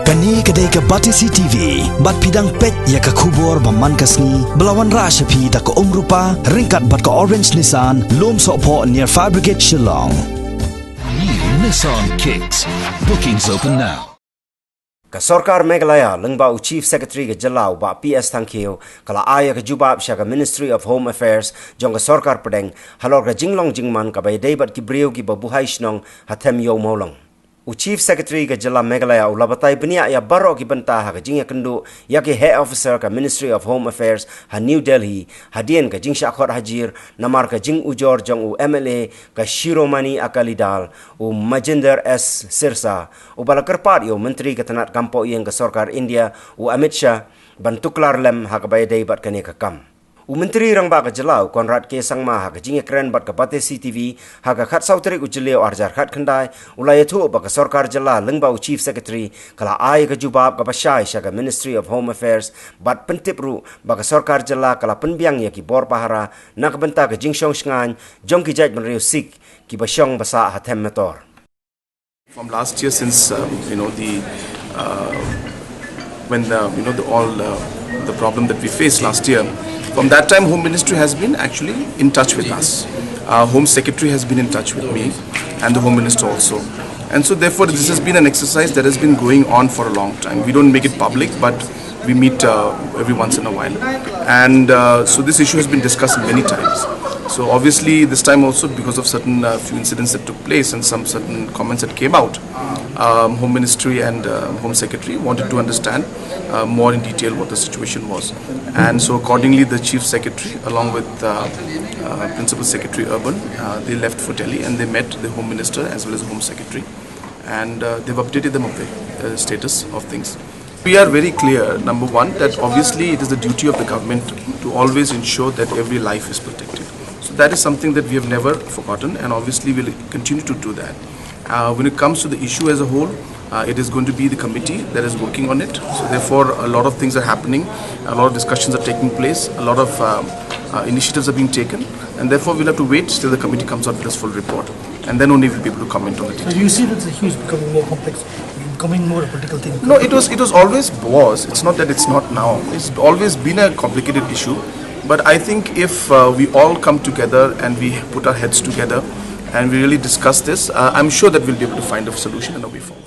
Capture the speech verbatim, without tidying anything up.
Kane ka dei ka Batesi T V, bad phi dang peit ïa ka khubor ba man ka sngi, ba la wanrah sha phi da ka Umrupa, ryngkat bad ka Orange Nissan, Lumsohphoh near Fire Brigade Shillong. New Nissan Kicks. Bookings open now. Ka sorkar Meghalaya, lyngba u Chief Secretary ka jylla u Bah P S Thangkhiew, ka la ai ïa ka jubab sha ka Ministry of Home Affairs jong ka sorkar pdeng, halor ka jinglong jingman kaba ïadei bad ki briew kiba buhai shnong ha Them Ïew Mawlong. U Chief Secretary ka jylla Meghalaya u la batai bniah ïa baroh ki bynta ha ka jingïakynduh ïa ki heh officer ka Ministry of Home Affairs ha New Delhi, hadien ka jingshah khot hajir namar ka jingujor jong u M L A ka Shiromani Akali Dal, u Manjinder S Sirsa, uba la kyrpad ïa u Myntri ka tnat kam poh ïing ka sorkar India, u Amit Shah, ban tuklar lem ha kaba ïadei bad kane ka kam. U Myntri Rangbah ka jylla u Conrad K Sangma ha ka jingïakren bad ka Batesi T V ha ka khatsaw tarik u Jylliew arhajar khatkhyndai, u la ïathuh ba ka sorkar jylla lyngba u Chief Secretary ka la ai ka jubab kaba shai sha ka Ministry of Home Affairs, bad pyntip ruh ba ka sorkar jylla ka la pynbiang ïa ki bor pahara na ka bynta ka jingshong shngaiñ jong ki jaitbynriew Sikh kiba shong ba sah ha Them Metor. From last year, since um, you know the uh, when the, you know the all uh, the problem that we faced last year, from that time Home Ministry has been actually in touch with us. Uh, Home Secretary has been in touch with me, and the Home Minister also. And so, therefore, this has been an exercise that has been going on for a long time. We don't make it public, but we meet uh, every once in a while. And uh, so this issue has been discussed many times. So obviously, this time also, because of certain uh, few incidents that took place and some certain comments that came out, um, Home Ministry and uh, Home Secretary wanted to understand uh, more in detail what the situation was. And so accordingly, the Chief Secretary, along with uh, uh, Principal Secretary Urban, uh, they left for Delhi and they met the Home Minister as well as the Home Secretary. And uh, they've updated them of the uh, status of things. We are very clear, number one, that obviously it is the duty of the government to always ensure that every life is protected. So that is something that we have never forgotten, and obviously we'll continue to do that. Uh, when it comes to the issue as a whole, uh, it is going to be the committee that is working on it. So therefore, a lot of things are happening, a lot of discussions are taking place, a lot of um, uh, initiatives are being taken, and therefore we'll have to wait till the committee comes out with its full report, and then only we'll be able to comment on the details. So do you see that the issue is becoming more complex, becoming more a political thing? No, it was it was always was. It's not that it's not now. It's always been a complicated issue. But I think if uh, we all come together and we put our heads together and we really discuss this, uh, I'm sure that we'll be able to find a solution and a way forward.